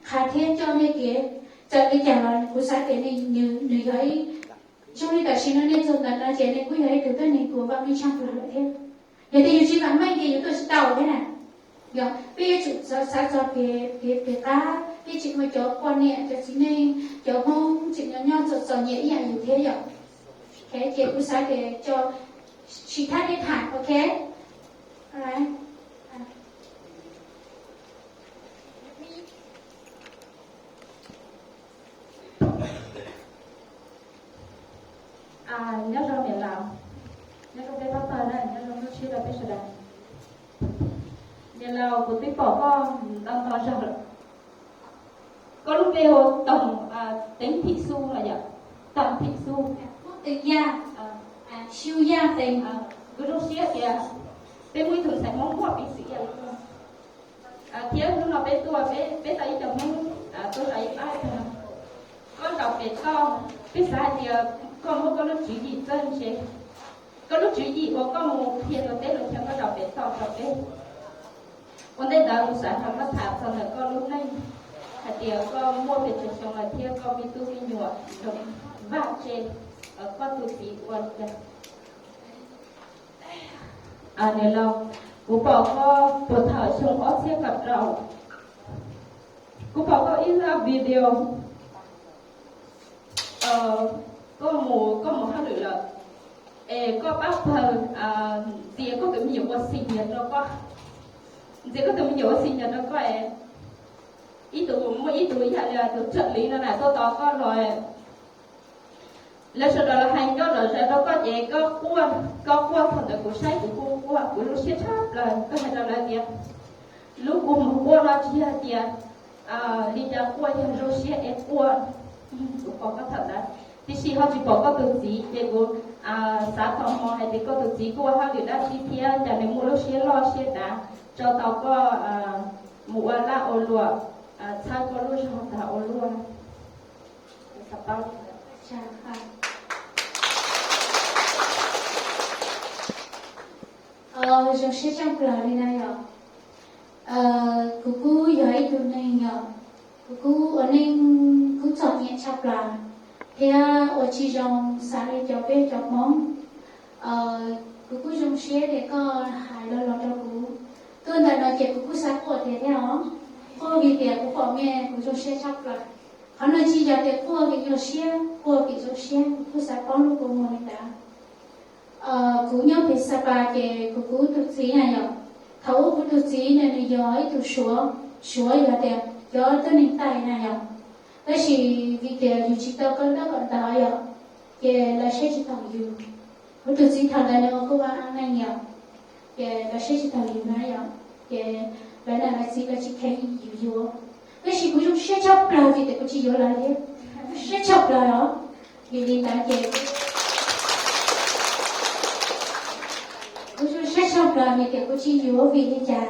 qha thiab coj nej kev. Txawm li cas los kuv xav tias nws yog ib, zoo li tam sim no nej txog ntawm no ces nej kuj yog ib tug tuab neeg uas vam meej tshaj plaws lawm thiab. Yog tias yus tsis vam meej ces yus tuaj tsis tau thiab na. Yog peb yuav tsum xav txog kev, kev qab, peb tseem muaj cov poj niam, cov txiv neej, cov Hmoob tseem nyob nyob txom txom nyem ib yam yus thiab yom. Ces kuv xav tias tso, sim thab nej tham, ok. Nyob zoo niam laus, nyob zoo peb pab pawg na, nyob zoo lub sib rau peb sawv daws. Niam laus, kuv twb pom koj ntau ntau zaug lawm. Koj lub npe hu Toom Teev Phim Xu los yom? Toom Phim Xu. Teev Yaj, Xyu Yaj Teev. Kuv zoo siab tias peb muaj ib tug ntxhais Hmoob muaj peev xwm ib yam li koj. Thiab hnub no peb tuaj, peb tau ib co Hmoob tuaj zov ib pab tag. Koj zaum pem toj, peb xav hais tias koj muab koj lub tswv yim txawj ntse, koj lub tswv yim uas koj mus qhia luag teb luag chaw, koj zaum pem toj rau peb. Ua ntej ntawd kuv xav nrog koj tham txog ntawm koj lub neej, hais tias koj muaj pes tsawg xyoo lawm thiab koj me tub me nyuam zoo vaj tse, koj tus txiv ua li cas? Niam laus, kuv pom koj puag thaum xyoo ob txhiab kaum rau, kuv pom koj ib zaj video, koj mus, koj mus hauj lwm lawm, es koj pab pawg ntxias koj tus me nyuam ua xis nyias rau koj, ntxias koj tus me nyuam ua xis nyias rau koj es ib tug, muaj ib tug ib yam li tus tsawm liv no na tuaj tos koj los. Lawv sawv daws los hais ncauj lom zem rau koj ces koj quaj, koj quaj thaum ntawd kuv saib kuv kuj quaj, kuv zoo siab tshaj plaws. Koj hais rau lawv tias lub kua muag quaj no tsis yog tias li cas quaj, yog zoo siab es quaj. Kuv pom koj thaum ntawd, tiam sis ho tsis pom koj tus txiv ces kuv xav tò mò hais tias koj tus txiv kuj ua hauj lwm dab tsi thiab cas nws muaj lub siab loj siab dav tso tau koj mus ua laj ua luam, txhawb koj lub zog tag ua luaj. Zoo siab tshaj plaws li na yom. Kuv kuj yog ib tug neeg yom, kuv kuj ua neej kuj txom nyem tshaj plaws thiab ua tsis zoo xav li cov peb cov Hmoob. Kuv kuj zoo siab tias koj hais los los rau kuv. Tuaj ntawm no ces kuv kuj xav quaj tiag thiab os. Quaj vim tias kuv pom nej kuv zoo siab tshaj plaws. Qhov no tsis yog tias quaj vim nyuaj siab, quaj vim zoo siab, kuv kuj xav paub lub kua muag li ntawd. Kuv nyob pem Xa Pas ces kuv kuv tus txiv na yom. Thaum ub kuv tus txiv na nws yog ib tug Suav, Suav yog tias cov tuab neeg Thaib na yom. Tab sis vim tias yus tsis tau kawm ntaub kawm ntawv yom, ces lawv saib tsis taus yus. Kuv tus txiv thaum ntawd nws ua kuj ua neej yom, ces lawv saib tsis taus yus na yom, ces lawv niam lawv txiv lawv tsis kheev yus yuav. Tab sis kuv zoo siab tshaj plaws vim tias kuv tsis yuav lawv thiab, siab tshaj plaws os. Vim li ntawd ces kuv zoo siab tshaj plaws vim tias kuv tsis yuav. Vim li cas?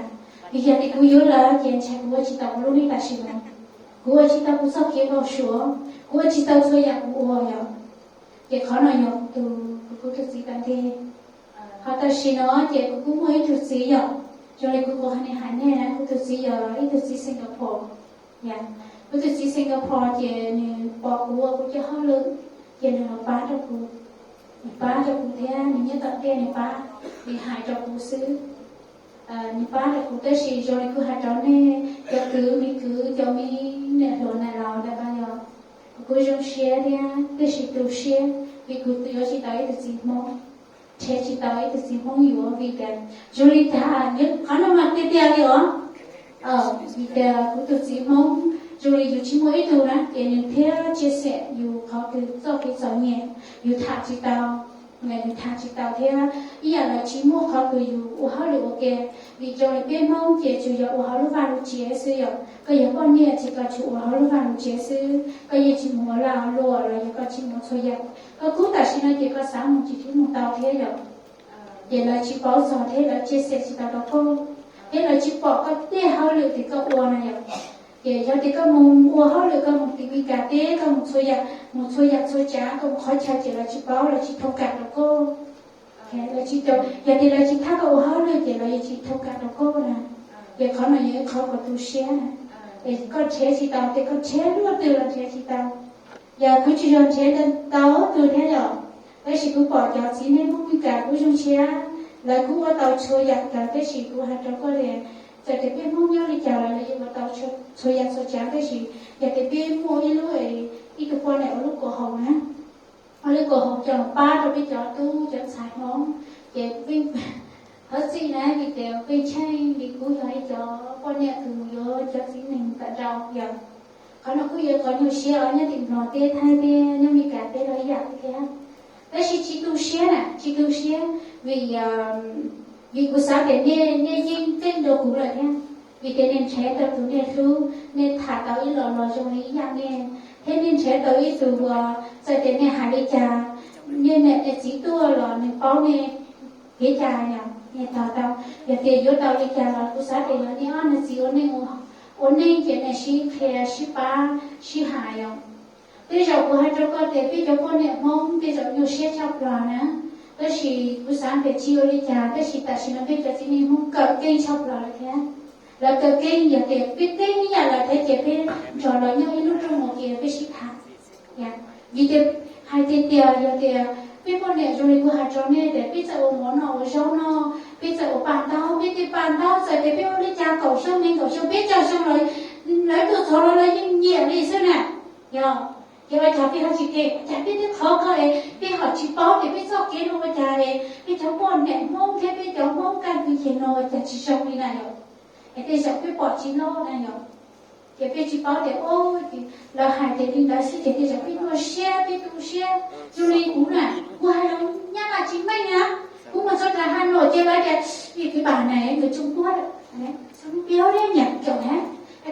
Vim yog tias kuv yuav lawv ces ntshai kuv ua tsis tau kuv lub neej tam sim no, kuv ua tsis tau kuv txoj kev npau suav, kuv ua tsis tau txhua yam kuv ua yom. Ces qhov no yog kuv tus, kuv tus txiv tau nteg. Ho tam sim no ces kuv kuj muaj ib tug txiv yom, zoo li kuv kuv hais nej hais nej na, kuv tus txiv yog ib tug txiv Singapore. Kuv tus txiv Singapore ces nws pom kuv ua kuv cov hauj lwm, ces nws los pab rau kuv. Nws pab rau kuv thiab nws nyob tom ntej nws pab, nws hais rau kuv xwb. Nws pab rau kuv tab sis zoo li kuv hais rau nej cov kwv, me kwv, cov me niam hluas na los ntawm no yog kuv zoo siab thiab tab sis tu siab vim kuv yuav tsis tau ib tug txiv Hmoob, nrhiav tsis tau ib tug txiv Hmoob yuav vim tias zoo li cas, qhov no mas tiag tiag li os. Vim tias kuv tus txiv Hmoob zoo li yus tsis muaj ib tug na ces nws thiaj tsia xiam yus qhov twg txoj kev txom nyem, yus tham tsis tau, nws tham tsis tau thiab ib yam lawv tsis muaj qhov twg yus ua hauj lwm ua ke. Vim zoo li peb Hmoob ces tsuas yog ua hauv lub vaj lub tsev xwb yom. Koj yog poj niam ces koj tsuas ua hauv lub vaj lub tsev xwb, koj yeej tsis mus ua lag ua luam los yog koj tsis mus txhua yam. Koj kub tam sim no ces koj xav mus tsis tshua mus tau thiab yom. Ces lawv tsis paub txog thiab lawv tsia xiam tsis tau rau koj, thiab lawv tsis pom koj tej hauj lwm twg koj ua na yom. Ces yog tias koj mus ua hauj lwm, koj mus tim Meskas teb, koj mus txhua yam, mus txhua yam txhua tsav, koj mus qhov chaw ces lawv tsis paub, lawv tsis thoob kam rau koj. Lawv tsis, yog tias lawv tsis thab koj ua hauj lwm ces lawv yeej tsis thoob kam rau koj na. Ces qhov no yog ib qhov uas tu siab na. Koj nrhiav tsis tau, ces koj nrhiav luaj twg los nrhiav tsis tau. Yog kuv tsis yog nrhiav tau tus thiab yom, tab sis kuv pom cov txiv neej Hmoob Meskas kuj zoo siab, lawv kuj ua tau txhua yam kawg, tab sis kuv hais rau koj tias, txawm tias peb Hmoob nyob li cas los lawv yeej ua tau txhua yam txhua tsav, tab sis yog tias peb muaj ib lub, ib tug poj niam ua lub kaum hau na, ua lub kaum hau coj los pab rau peb cov tub cov ntxhais Hmoob, ces peb thov txim na, vim tias peb tsheej li kuv yog ib cov poj niam kws mus yuav cov txiv neej tawm nraud yom. Qhov no kuj yog qhov nyuaj siab os, nyob tim Nplog teb, Thaib teb, nyob Meskas teb los ib yam thiab. Tab sis tsis tu siab na, tsis tu siab, vim, vim kuv xav tias nej, nej yeej keej dua kuv lawm thiab, vim tias nej nrhiav tau tus nej hlub, nej tham tau ib los los zoo li ib yam nej, thiab nej nrhiav tau ib tug uas txawm tias nej hais li cas, nej niam nej txiv tuaj los nws paub nej kev cai, nej tos tau. Yog tias yuav tau li cas los kuv xav tias yog nej ob niag txiv ua neej, ua neej ces nej sib qhia sib pab sib hais os. Tej zaum kuv hais rau koj tias peb cov poj niam Hmoob tej zaum nyuaj siab tshaj plaws na, tab sis kuv xav tias tsis ua li cas, tab sis tam sim no peb cov txiv neej Hmoob kawm keej tshaj plaws lawm thiab. Lawv kawm keej, yog tias peb keej ib yam lawv thiab ces peb nrog lawv nyob ib lub rooj mus ces peb sib tham. Vim tias hais tiag tiag, yog tias peb poj niam zoo li kuv hais rau nej tias peb txawm ua mov noj ua zaub noj, peb txawm ua paj ntaub, peb tej paj ntaub txawm tias peb ua li cas kaum xyoo nees nkaum xyoo peb caug xyoo los lawv tuaj txog los lawv yeej nyiam li xwb na. Yog, ces ua cas peb ho tsis keej, ua cas peb twb qhov kawg es peb ho tsis paub tias peb txoj kev no ua cas es peb cov poj niam Hmoob thiab peb cov Hmoob kaj ntug yig no ua cas tsis zoo li na yom? Es tej zaum peb pom tsis loj na yom? Ces peb tsis paub tias, o, lawv hais tias li ntawd xwb ces tej zaum peb nyuaj siab peb tu siab. Zoo li kuv na, kuv hais lus Nyab Laj tsis meej na, kuv mus txog nram Has Nois ces lawv tias, vim kwv pam na, nws tsis muaj, xav piav li nyam caum na,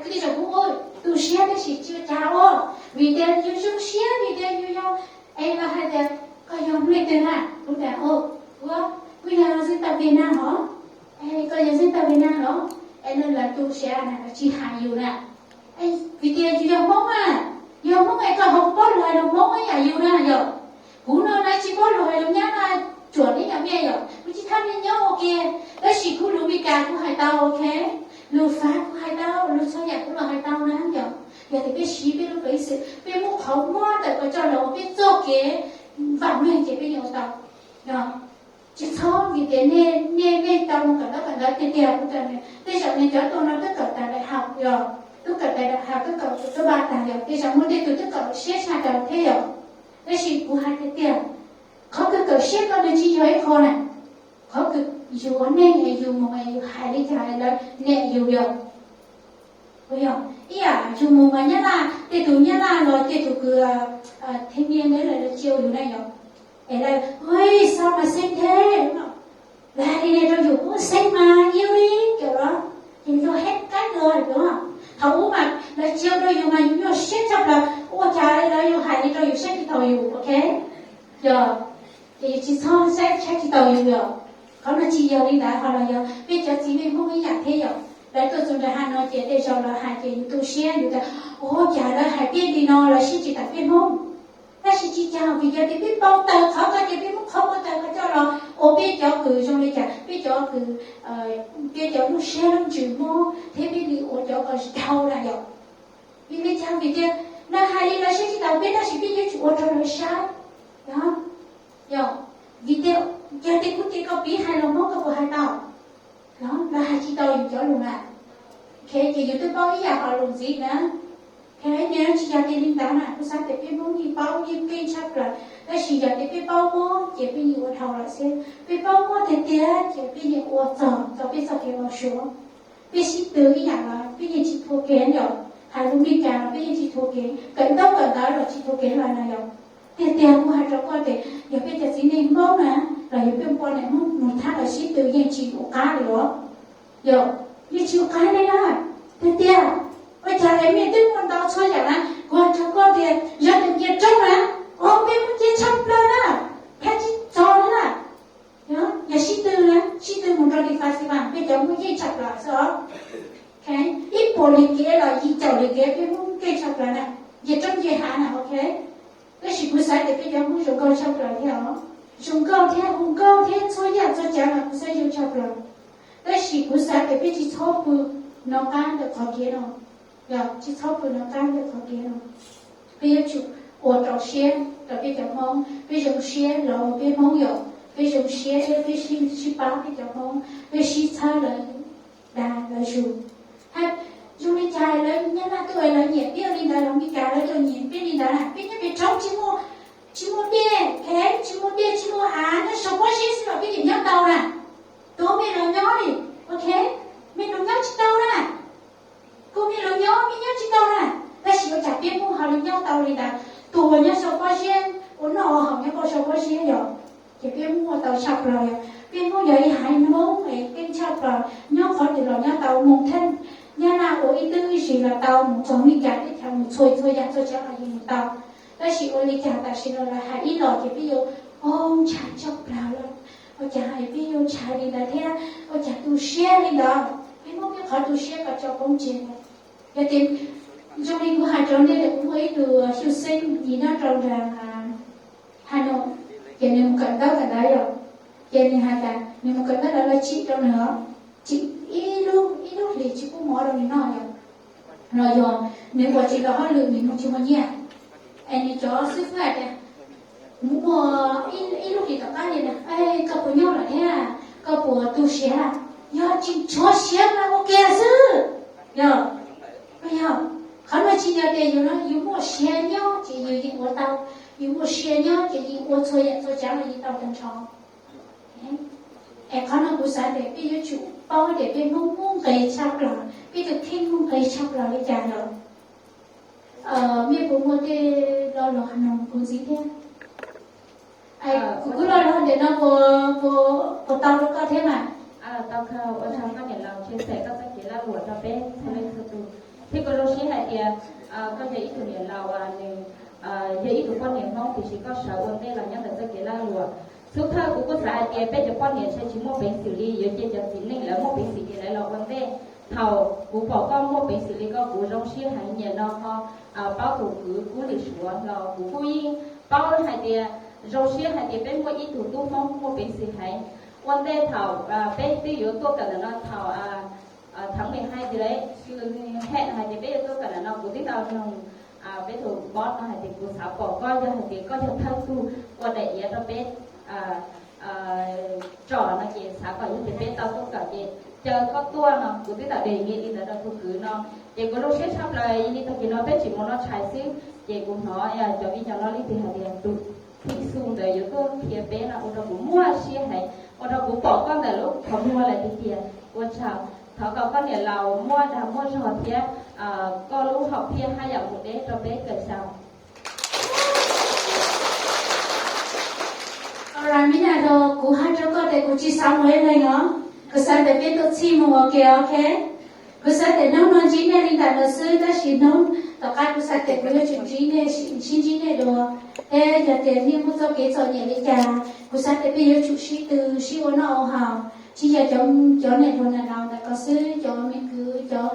kuv tej zaum kuv tu siab tab sis tsis ua cas ua, vim tias yus zoo siab vim tias yus yog, es lawv hais tias koj yog neeg twg na, kuv tias, kuv, kuv yog xeeb tawm Vietnam hov. Es koj yog xeeb tawm Vietnam los? Es lawv tu siab na, lawv tsis hais yus na. Vim tias yus yog Hmoob na, yog Hmoob es koj ho paub lus hais lus Hmoob ib yam yus na yom. Kuv no lawv tsis paub lus hais lus Nyab Laj ruam li yam nej yom, kuv tsis thab nej nyob ua ke, tab sis kuv lus Meskas kuv hais tau, ok, lus Fab kuv hais tau, lus txhua yam kuv los hais tau na yom. Yog tias peb siv peb lub peev xwm, peb muab qhov muab ntawm ko coj los ua peb txoj kev vam meej ces peb yeej ua tau. Tsis txhob vim tias nej, nej, nej tau mus kawm ntawv kawm ntawv tiag tiag, kuv cov, tej zaum nej cov tuaj no twb kawm tas đại học yom, twb kawm tas đại học, twb kawm tus top ba tag yom, tej zaum muaj tej tus twb kawm siab tshaj rau thiab yom. Tab sis kuv hais tiag tiag, qhov kawg kawm siab ko nws tsis yog ib qho na, qhov kawg yus ua neej es yus mus es yus hais li cas lawv niam yus yom. Ib yam yus mus mas Nyab Laj, tej tus Nyab Laj los tej tus kws thej niaj neb lawv tsis ua yus na yom. Es lawv, ui, sao mà xinh thế, lawv hais li no rau yus, ua xeeb mas iab li, ces los, ces yus hais kab los yus, thaum ub mas lawv tsis ua rau yus mas yus nyuaj siab tshaj plaws, ua cas lawv yuav hais li rau yus saib tsis taus yus, ok? Yog, ces yus tsis txhob saib, saib tsis taus yus yom. Qhov no tsis yog li ntawd, ho los yog peb cov txiv neej Hmoob ib yam thiab yom. Lawv tuaj txog nram Has Nois ces tej zaum lawv hais ces yus tu siab, yus tias, ua cas lawv hais peb li no, lawv siab tsis tawm peb Hmoob. Tab sis tsis cas, vim yog tias peb npau taws qhov ko ces peb muab qhov npau taws ko coj los ua peb cov kws zoo li cas, peb cov kws, peb cov lub siab lub ntsws mob thiab peb li ua cov ko tsis dhau na yom. Vim li cas? Vim tias lawv hais li lawv saib tsis taus peb tab sis peb yuav tsum ua rau lawv saib. Yog, yog, vim tias, yog tias kuv ces koj piv hais lus Hmoob koj puas hais tau? Lawv hais tsis tau yus cov lus na. Ok, ces yus twb paub ib yam hom lus ntxiv na. Ces nws tsis yog tias li ntawd na, kuv xav tias peb Hmoob yeej paub yeej keej tshaj plaws, tab sis yog tias peb paub mob ces peb yeej ua dhau lawm xwb. Peb paub mob tiag tiag ces peb yeej ua txog tau peb txoj kev ua suav. Peb sib tw ib yam los peb yeej tsis thua kev yom, hais lus Meskas los peb yeej tsis thua kev, kawm ntaub kawm ntawv los tsis thua kev los na yom. Tiag tiag kuv hais rau koj tias yog peb cov txiv neej Hmoob na, los yog peb poj niam Hmoob mus thab los sib tw yeej tsis ua qab li os. Yog, yeej tsis ua qab li na. Tiag tiag, ua cas es mej twb muaj ntau txhua yam na, kuv hais rau koj tias yog tias nce roob na, o peb muaj nce tshaj plaws na, thab tsis txog li na. Yog sib tw na, sib tw mus rau li festival peb cov Hmoob yeej tshaj plaws xwb os. Ib puas li kev los yim caum li kev peb Hmoob keej tshaj plaws na, nce roob nce hav na, ok. Tab sis kuv xav tias peb cov Hmoob zoo nkauj tshaj plaws thiab os, zoo nkauj thiab hu nkauj thiab txhua yam txhua tsav mas kuv xav zoo tshaj plaws. Tab sis kuv xav tias peb tsis txhob pw nov qab ntawm qhov kev no. Yog tsis txhob pw nov qab ntawm qhov kev no. Peb yuav tsum ua rau siab rau peb cov Hmoob, peb zoo siab los ua peb Hmoob yom, peb zoo siab thiab peb sib pab peb cov Hmoob, peb sib txhawb lawv dag lawv zus. Hab, zoo li cas lawv Nyab Laj tuaj lawv nyiam peb ua li ntawd los Meskas lawv tuaj nyiam peb li ntawd na, peb nyob pem roob tsis muaj, tsis muaj dej, tsis muaj dej tsis muaj av, nyob saum pob zeb xwb los peb yeej nyob tau na. Tuav me los nyob li, ok, me los nyob tsis tau na. Kuv me los nyob me nyob tsis tau na. Tab sis ua cas peb Hmoob ho li nyob tau li ntawd, tuag nyob saum pob zeb, ua noj ua haus nyob saum pob zeb yom. Ces peb Hmoob ua tau tshaj plaws yom. Peb Hmoob yog ib haiv Hmoob es keej tshaj plaws, nyob qhov twg los nyob tau, mus theej Nyab Laj ua ib tug zis los tau, mus txog Meskas teb chaws mus txhua txhua yam txhua tsav los yeej mus tau. Tab sis ua li cas tam sim no lawv hais ib los ces peb yuav, o, ntshai tshaj plaws lawm. Ua cas peb yuav ntshai li ntawd thiab, ua cas tu siab li ntawd, peb muab peb qhov tu siab ko tso poob tseg. Yog tias zoo li kuv hais rau nej, kuv muaj ib tug xyuj xeeb nyob rau nram Has Nois, ces nws mus kawm ntawv kawm ntawv yom, ces nws hais tias nws mus kawm ntawv lawv tsim rau nws, tsim ib lub, ib lub hlis tsis pub mov rau nws noj yom, los yog nws ua tsis tau hauj lwm nws mus tsis muaj nyiaj, es nws cov xib fwb hais tias mus ua ib lub hlis tom qab li na, koj puas nyuaj lawm thiab, koj puas tu siab? Yog tsis tshuav siab mas ua ke xwb, yog, yog, qhov no tsis yog tias yus, yus muaj siab nyob ces yus yeej ua tau, yus muaj siab nyob ces yeej ua txhua yam txhua tsav los yeej tau tag nrho. Es qhov no kuv xav tias peb yuav tsum paub tias peb Hmoob muaj nqis tshaj plaws, peb tus kheej muaj nqis tshaj plaws li cas lawm. Mej puas muaj tej lo lus hais rau kuv ntxiv thiab? Kuv lo lus ntawm no puas tau rau koj thiab mas? Tau kawg, ua tsaug koj niam laus chia sẻ koj txoj kev lag luam rau peb txhua leej txhua tus. Thiab kuv zoo siab hais tias koj yog ib tug niam laus uas nws yog ib tug poj niam Hmoob tiam sis koj sawv ua ntej los nyob ntawm txoj kev lag luam. Xub thawj kuv kuj xav hais tias peb cov poj niam ntshe tsis muaj peev xwm li, yuav cia cov txiv neej lawv muaj peev xwm ces lawv los ua ntej. Thaum kuv pom koj muaj peev xwm li koj, kuv zoo siab heev. Nim no ho paub tus kwv Kub Lis Suav los kuv kuj yeej paub hais tias, zoo siab hais tias peb muaj ib tug tub Hmoob muaj peev xwm heev. Ua ntej thaum peb twb yuav tuaj kawm ntawm no thaum tháng mười hai tias lawv hẹn hais tias peb yuav tuaj kawm ntawm no, kuv twb tau noog peb tus boss no hais tias kuv xav pom koj, yog hais tias koj yog thawj tug ua daim iav rau peb tsom no ces xav kom yog tias peb tau tuaj kawm ces caw koj tuaj no, kuv twb tau đề nghị li ntawd rau tus kwv no. Ces kuv zoo siab tshaj plaws li tag kis no peb tseem mus noj tshais xwb ces kuv hnov cov viv ncaus no leej twg hais tias tus thim xu ntawd yuav tuaj qhia peb no ua rau kuv muaj siab heev, ua rau kuv pom koj ntawm lub qhov muag lawm tiag tias ua tsaug. Thov kom koj niam laus muaj dag muaj zog thiab koj lub hom phiaj haj yam mus deb rau peb kawm xyaum. Alright, me nyuam, kuv hais rau koj tias kuv tsis xav mus ib leeg os. Kuv xav tias peb tuaj txhij mus ua ke, ok? Kuv xav tias hnub no ntsib nej li ntawm no xwb, tab sis hnub tom qab kuv xav tias kuv yuav tsum ntsib nej, sib ntsib nej dua. Thiab yog tias nej muaj txoj kev txom nyem li cas, kuv xav tias peb yuav tsum sib tw, sib ua noj ua haus, tsis yog cov, cov niam hluas niam laus ntawm ko xwb, cov me kwv, cov,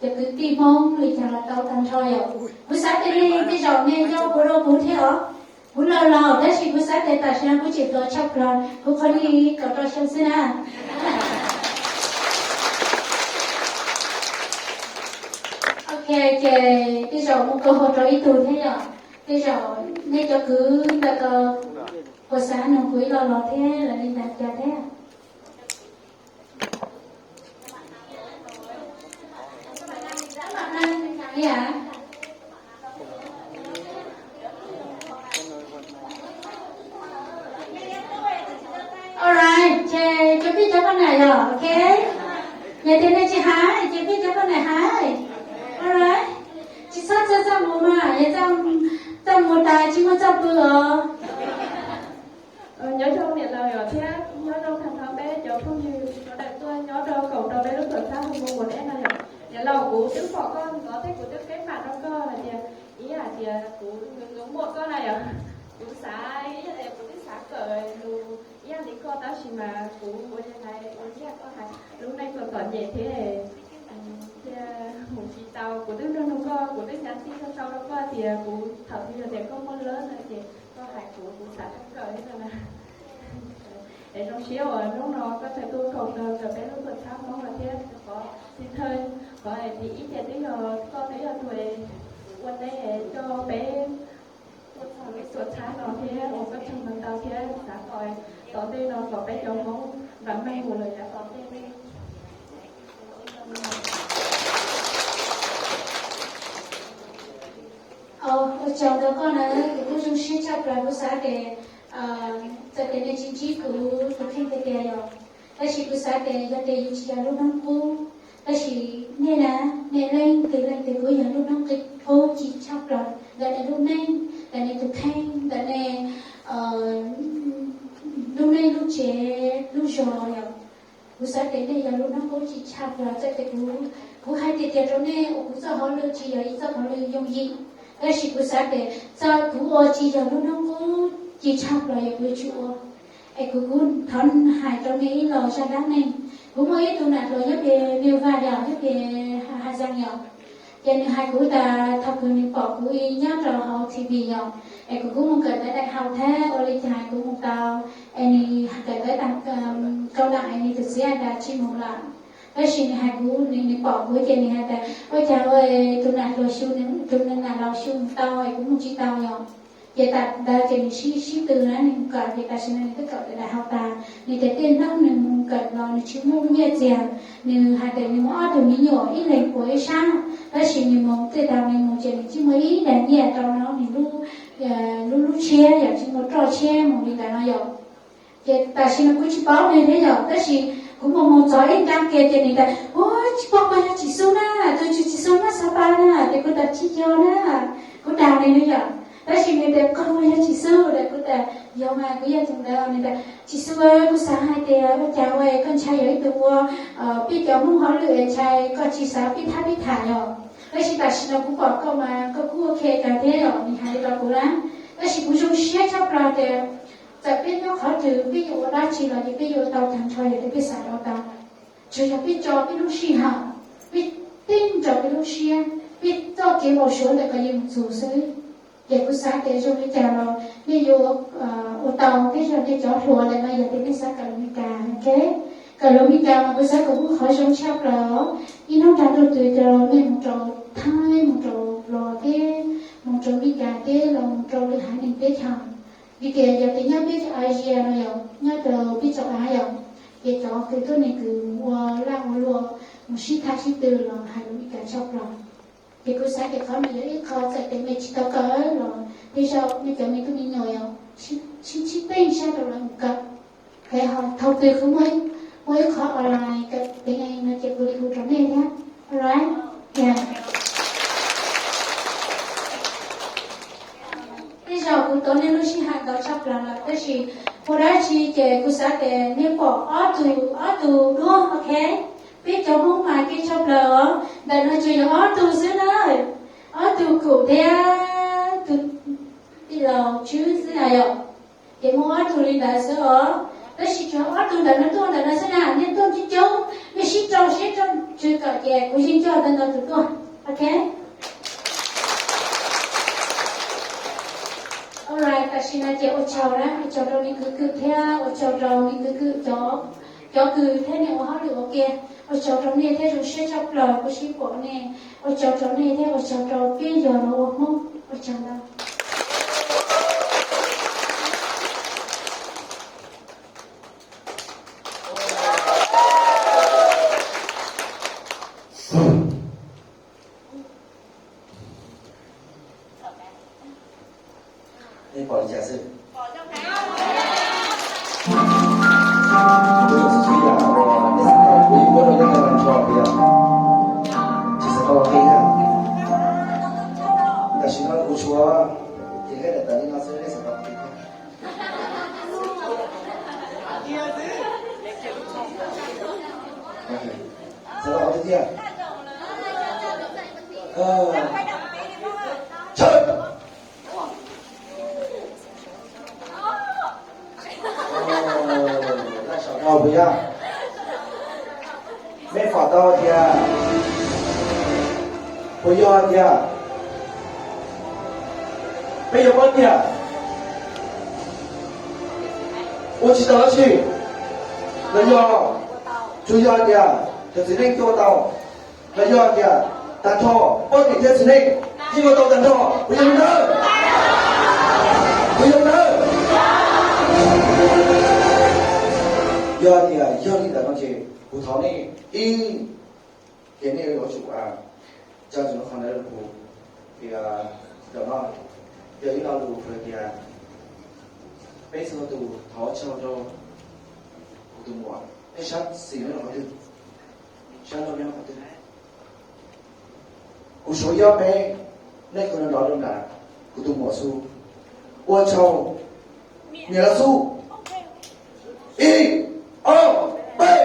cov kwv tij Hmoob li cas los tau tag nrho yom. Kuv xav tias nej tej zaum nej nco kuv dua kuv thiab os. Kuv laus laus tab sis kuv xav tias tam sim no kuv tseem hluas tshaj plaws, kuv qhov li kaum rau xyoo xwb na. Ok, ces tej zaum mus kaus hau rau ib tug thiab yom. Tej zaum nej cov kwv ntawm ko puas xav nug kuv ib lo los thiab los li ntawd cas thiab? Alright, ces cov pib cov poj niam yom, ok. Yog tias nej tsis hais ces pib cov poj niam hais. Alright, tsis txhob txaj txaj muag mas, yog txaj muag tas tsis muaj txaj pw os. Nyob zoo niam laus yom, thiab nyob zoo tag nrho peb cov phooj ywg sawv daws tuaj nyob rau koom rau peb lub tuam txhab hu mus ua deb no yom. Niam laus, kuv twb pom koj ntxov thiab kuv twb qheb mam rau koj hais tias, ib yam tias kuv nws muaj koj na yom. Kuv xav ib yam tias kuv twb xav kawm lus ib yam li koj tab sis mas kuv ua li hais ua li koj hais lub neej txom txom nyem thiab, thiaj mus tsis tau. Kuv twb nug nug koj, kuv twb xav txij tau sau rau koj tias kuv thaum twg yog tias koj muaj lawm no ces koj hais kuv, kuv xav kawm thiab no na. Es zoo siab uas hnub no koj tseem tuaj koom nrog rau peb lub tuam txhab Hmoob no thiab, thov xin thawj Ib tias twb yog koj twb yog tus ua ntej coj peb ua txog lub tuam txhab no thiab ua koj tsaug ntau ntau thiab xav kom tom ntej no kom peb cov Hmoob vam meej mus lawm yav tom ntej. Ua tsaug ntau koj na, kuv kuj zoo siab tshaj plaws, kuv xav tias txawm tias nej tsis ntsib kuv tus kheej tiag tiag yom, tab sis kuv xav tias yog tias yus tsis yog lub hnub qub, tab sis nej na, nej leej twg leej twg kuj yog lub hnub qub ci tshaj plaws ntawm nej lub neej, ntawm nej tus kheej, ntawm nej lub neej lub tsev lub zos yom. Kuv xav tias nej yog lub hnub qub ci tshaj plaws txawm tias kuv, kuv hais tias tias rau nej uas kuv txoj hauj lwm tsis yog ib txoj hauj lwm yooj yim, tab sis kuv xav tias txawm kuv ua tsis yog lub hnub qub ci tshaj plaws yog kuv yuav tsum ua. Es kuv kuj thov hais rau nej ib los zaj dab neeg. Kuv muaj ib tug nam hluas nyob pem New Zealand, nyob pem Hà Giang yom. Ces nws hais kuv tas thaum kws nws pom kuv nyob rau hauv T V yom, es kuv kuj mus kawm ntawv daim hauv thiab ua li cas kuv mus tau, es nws kawm ntawv tas, cao đẳng es nws tus txiv a tas tsis mus lawm. Tab sis nws hais kuv, nws pom kuv ces nws hais tas ua cas ua tus nam hluas xyu, tus nam laus xyu mus tau es kuv mus tsis tau yom. Ces tas ntawd ces nws sib sib tw na, nws mus kawm ces tam sim no nws twb kawm ntawv daim hauv tas, nws tias tej hnub nws mus kawm los nws tsis muaj nyiaj txiag, nws hais tias nws muaj ob tug me nyuam ib leeg puas ib sab, tab sis nws mus tej tag nws mus ces nws tsis muaj ib daim nyiaj rau no nws lub, lub lub tshiab yom, tsis muaj roj tshiab mus li ntawd no yom. Ces tam sim no kuv tsis paub nws thiab yom, tab sis kuv mus mus txog ib nrab ke ces nws tas ua tsis paub koj yog Tsim Xu na, tus Tsim Xu nyob Xab Pas na, ces kuv tas tsis yog na, kuv dag nws yom. Tab sis nws tias koj yog Tsim Xu, kuv tas yog mas kuv yog tus ntawd. Nws tas Tsim Xu, kuv xav hais tias ua cas ua koj ntshai yog ib tug ua peb cov Hmoob hauj lwm ntshai koj tsis xav pib thab pib tham yom. Tab sis tam sim no kuv pom koj mas koj kuj ok kawg thiab yom, nws hais li rau kuv na. Tab sis kuv zoo siab tshaj plaws tias txawm peb nyob qhov twg peb yuav ua dab tsi los ces peb yuav tau tag nrho yog tias peb xav tau tau. Tsuas yog peb tso peb lub sij hawm, peb teeb tso peb lub siab, peb txoj kev npau suav ntawm ko yeej mus txug xwb. Ces kuv xav tias zoo li cas los nej yuav ua tau, tej zaum nej cov hluas lawm no yog tias nej xav kawm lus Meskas, ok, kawm lus Meskas mas kuv xav kom kuv qhov zoo tshaj plaws os. Ib hnub nrag ntuj twg coj nej mus rau Thaib, mus rau Los teb, mus rau Meskas teb los mus rau lwm haiv neeg teb chaws. Vim tias yog tias nyob peb Asia no yog nyob rau peb tsoom Av yom, ces cov kws tuab neeg kws mus ua laj ua luam, mus sib tham sib tw los hais lus Meskas tshaj plaws. Ces kuv xav tias qhov no yog ib qho txawm tias nej tsis tau kawm los tej zaum nej cov me tub me nyuam yog sib sib teej sab rau lawv mus kawm. Thaum twg kuv muaj ib qho online kawm teev no ces kuv li hu rau nej thiab. Alright? Tej zaum kuv tuav nej lub sij hawm ntau tshaj plaws lawm tab sis ua dab tsi ces kuv xav tias nej pom ob tug, ob tug duab, ok. Peb cov Hmoob mas keej tshaj plaws os, ntawm no tsuas yog ob tug xwb na, ob tug kum thiab tus tij laug Tswb xwb na yom. Ces muaj ob tug li ntawd xwb os, tab sis tsuas ob tug ntawm no tuaj ntawm no xwb na, nej tuaj coob coob, nej sib rau siab rau tsw kom ces kuv yeej coj tau ntau tus tuaj, ok. Alright, tam sim no ces ua tsaug na, ua tsaug rau me kwv kwm thiab ua tsaug rau me kwv kwm cov, cov kws thiab nej ua hauj lwm ua ke. Ua tsaug rau nej thiab zoo siab tshaj plaws kuv sib pom nej. Ua tsaug rau nej thiab ua tsaug rau peb yog los ua Hmoob. Ua tsaug ntau. Nej pom li cas xwb? Kuv ib muab rau nej tau nrho tias tsis xav tau qi na. Tam sim no kuv tshuav ces nej daim tawv li no xwb nej xav tau qi thiab. Xav tau qhov twg thiab? Laj saum no puas yog? Mej fom tau tias puas yog tias peb yuav paub tias ua tsis tau dab tsi los yog tsuas yog tias cov txiv neej tuaj ua tau? Los yog tias tag nrho poj niam thiab txiv neej yeej ua tau tag nrho, puas yog li ntawd? Puas yog li ntawd? Yog tias yog li ntawd no ces kuv thov nej ib, ces nej yuav tsum, a, tso ntsoov qhov ntawd rau kuv, tias, no, yog ib lo lus hais tias peb txhua tus thov tsaug rau kuv tus muam, nej sab xis nyob qhov twg? Sab nraud nyob qhov twg? Kuv suav yob peb, nej khaws nrov rau nram kuv tus muam xu. Ua tsaug niam lawv xu. Ib, ob, peb.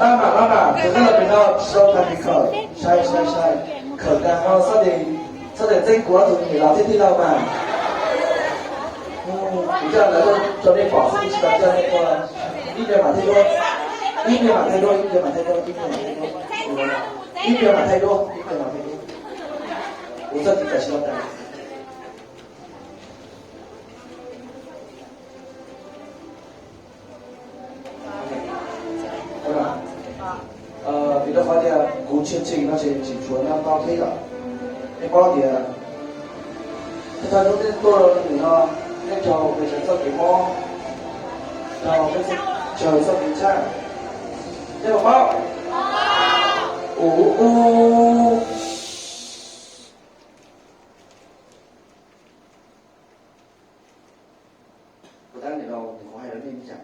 Maj mam, maj mam, kuv twb los pem no tsis tau tag kev khawm, sai sai sai, khawm tag no txhob tias txeeb kuv ob tug niam laus thiab tij laug mas. Kuv coj lawv tuaj rau nej pom xwb, tsis tau coj nej tuaj. Ib pliag mam thaij duab, ib pliag mam thaij duab, ib pliag mam thaij duab, ib pliag mam thaij duab, ib pliag mam thaij duab, ib pliag mam thaij duab. Kuv txoj kev khawm tsis tau tag. Vim rau qhov tias kuv tshwj xeeb no ces tseem tshuav nyob tau thiab yom. Nej paub tias thawj thawj hnub nej tuaj nim no, nej raug pes tsawg txoj kev mob, raug pes tsawg txoj kev tshaj. Nej puas paub? Ub ub. Kuv tab nim no kuv hais rau nej li cas?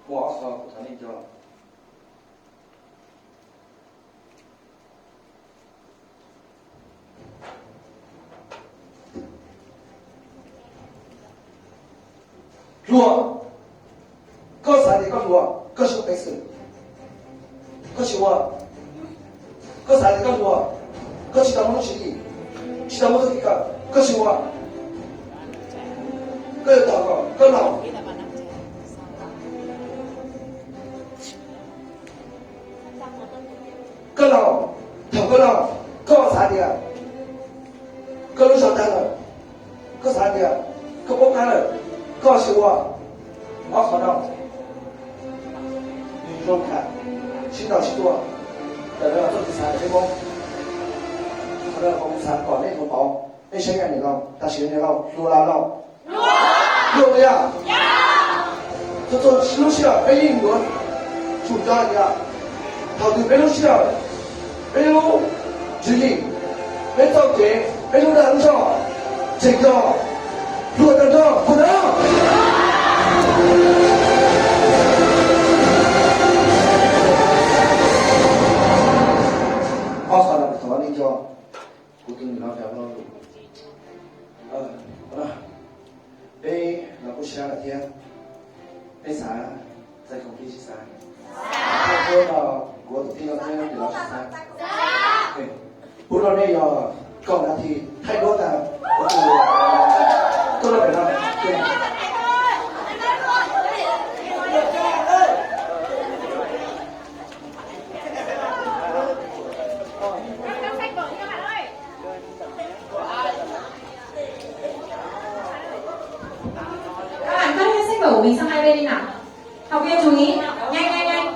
Muaj ob qho kuv thov nej nco. Hluas, koj xav tias koj hluas, koj tsis ua peev xwm, koj tsis ua. Koj xav tias koj hluas, koj tsis tau muaj lub tswv yim, tsis tau muaj txoj kev kawm, koj tsis ua. Koj yuav tog kom koj laus. Koj laus, thaum koj laus, koj xav tias koj lub zog tag lawm, koj xav tias koj poob qab lawm, koj tsis ua. Ob qhov no nws zoo tham, sib ntaus sib tua, ntawm no txoj kev xav peb poob. Qhov no kuv xav kom nej ua pauv, nej saib niam laus, tam sim niam laus hluas los laus? Hluas yom? Txhua txhua lub sij hawm peb yeej yuav tsum nco tias thaum twg peb lub sij hawm, peb lub tswv yim, peb txoj kev, peb lub dag lub zog tseem yog hluas tag nrho, puas tau? Ob qho no thov nej nco, kuv tus niam laus cov lo lus. Peb los kuj sab lawm thiab, peb xav txais khoom pib tsis xav? Thaij duab no, kuv tus tij laug thiab niam laus tsis xav? Pub rau nej yog kaum nas this thaij duab tag, kuv tus tuaj rau pem no. Các bạn cất hết sách vở của mình sang hai bên đi nào. Học viên chú ý, nhanh, nhanh, nhanh.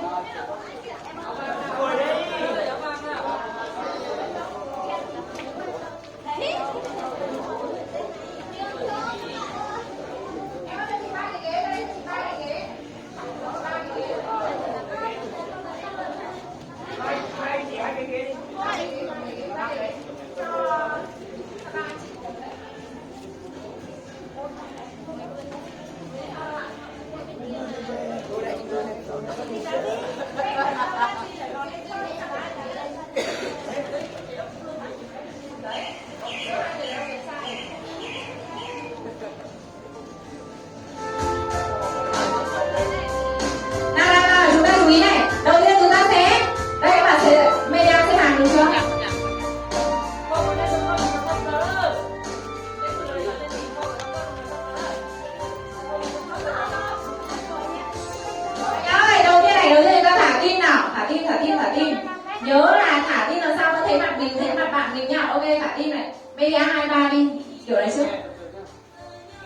nha. Ok, cả team này. Media hai ba đi. Kiểu này chứ.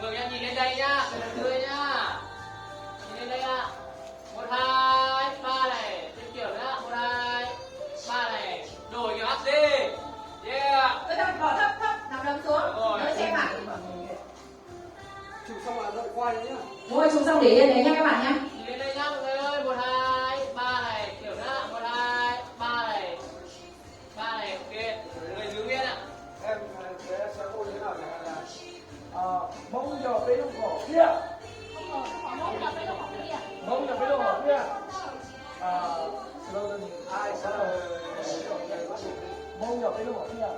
Mọi người nhìn lên đây nhá, từ từ nhá. Nhìn lên đây ạ. Một, hai, ba này, di chuyển nữa. Một, hai, ba này. Đổi kiểu hấp đi. Yeah. Tôi đang bỏ thấp thấp, nằm đấm xuống. Đúng rồi. Đỡ che mặt. Chụp xong là đợi quay nhá. Đúng rồi, chụp xong để yên đấy nha các bạn nhá. Nhìn lên đây nhá, mọi người ơi. Một, hai, ba này, kiểu nữa. Một, hai, ba này. Ba này, ok. Người giữ nguyên ạ. Em, ờ, sẽ, sẽ ôn thế nào chẳng hạn là, ờ, Mông yog peb lub hom phiaj. Mông yog peb lub hom phiaj. Ờ, slogan hai, sáu, Mông yog peb lub hom phiaj.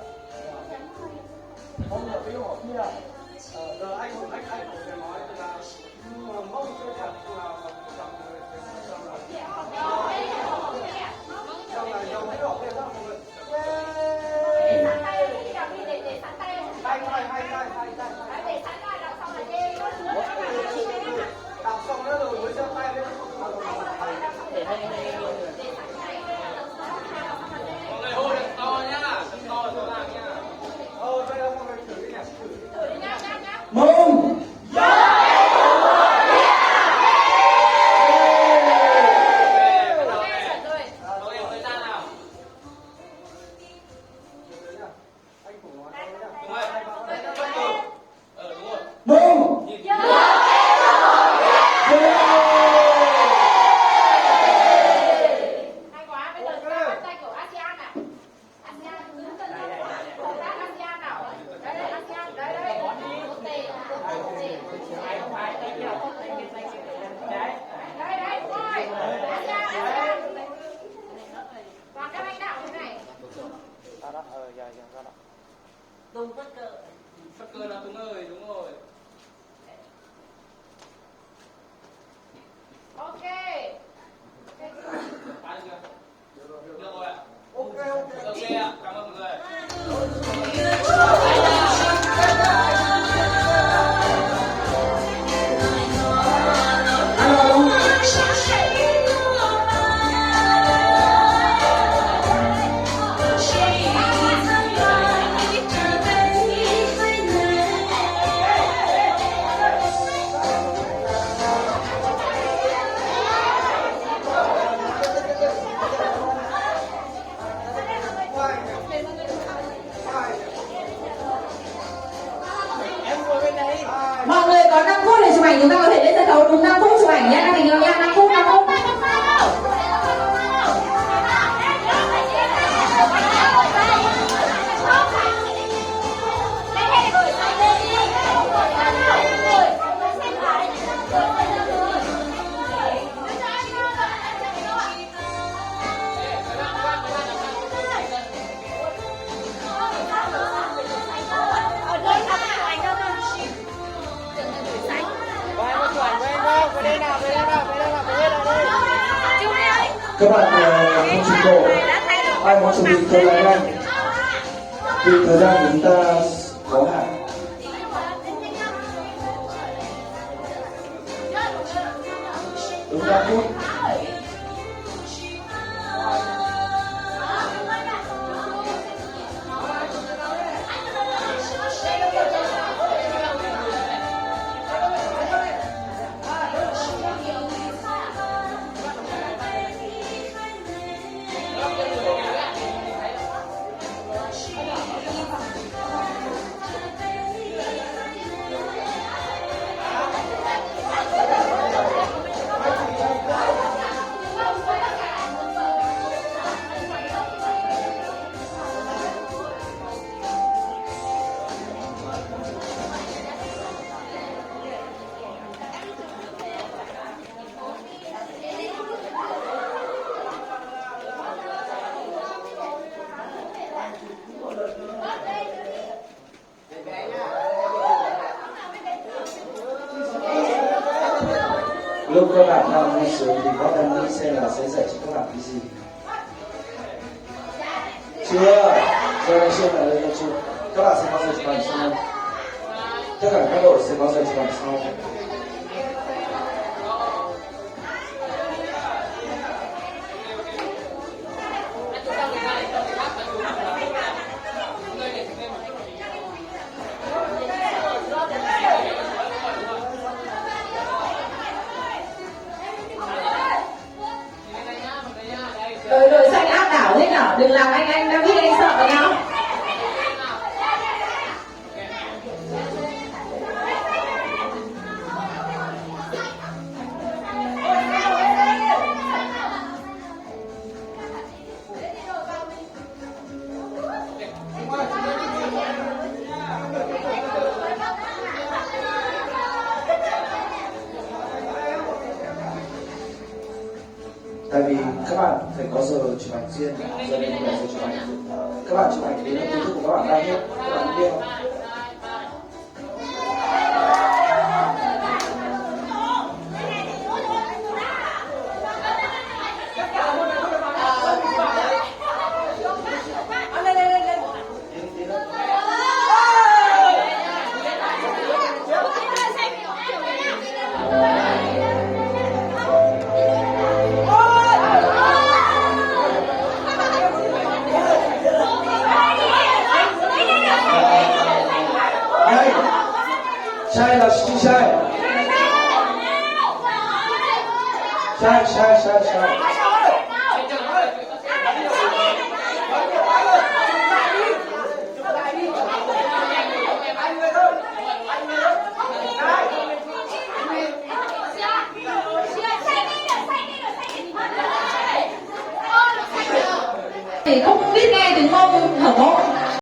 Mông yog peb lub hom phiaj. Ờ, rồi anh, anh, anh có thể nói là Mông. Mông. Phát cờ nào Tùng ơi, đúng rồi. Ok. Bán được chưa? Được rồi ạ. Ok, ok. Ok ạ, cảm ơn mọi người. Mọi người có năm phút để chụp ảnh, chúng ta có thể lên sân khấu đúng năm phút chụp ảnh nhé, các thành viên nha, năm phút, năm phút. Các bạn, ờ, không chụp cột. Ai muốn chụp hình thì thôi là nhanh. Vì thời gian của chúng ta có hạn. Đúng năm phút. Lúc các bạn đang sướng thì có đang nghĩ xem là sẽ dạy cho các bạn cái gì. Chưa, giờ này chưa phải là giờ chưa. Các bạn sẽ có giờ chụp ảnh sau. Tất cả các đội sẽ có giờ chụp ảnh sau. Các bạn phải có giờ chụp ảnh riêng, giờ đây là giờ chụp ảnh. Các bạn chụp ảnh thì nó kết thúc của các bạn ra hết, các bạn biết không? Sai los tsis sai? Sai, sai, sai, sai. Thì không biết nghe tiếng Mông, thở mông.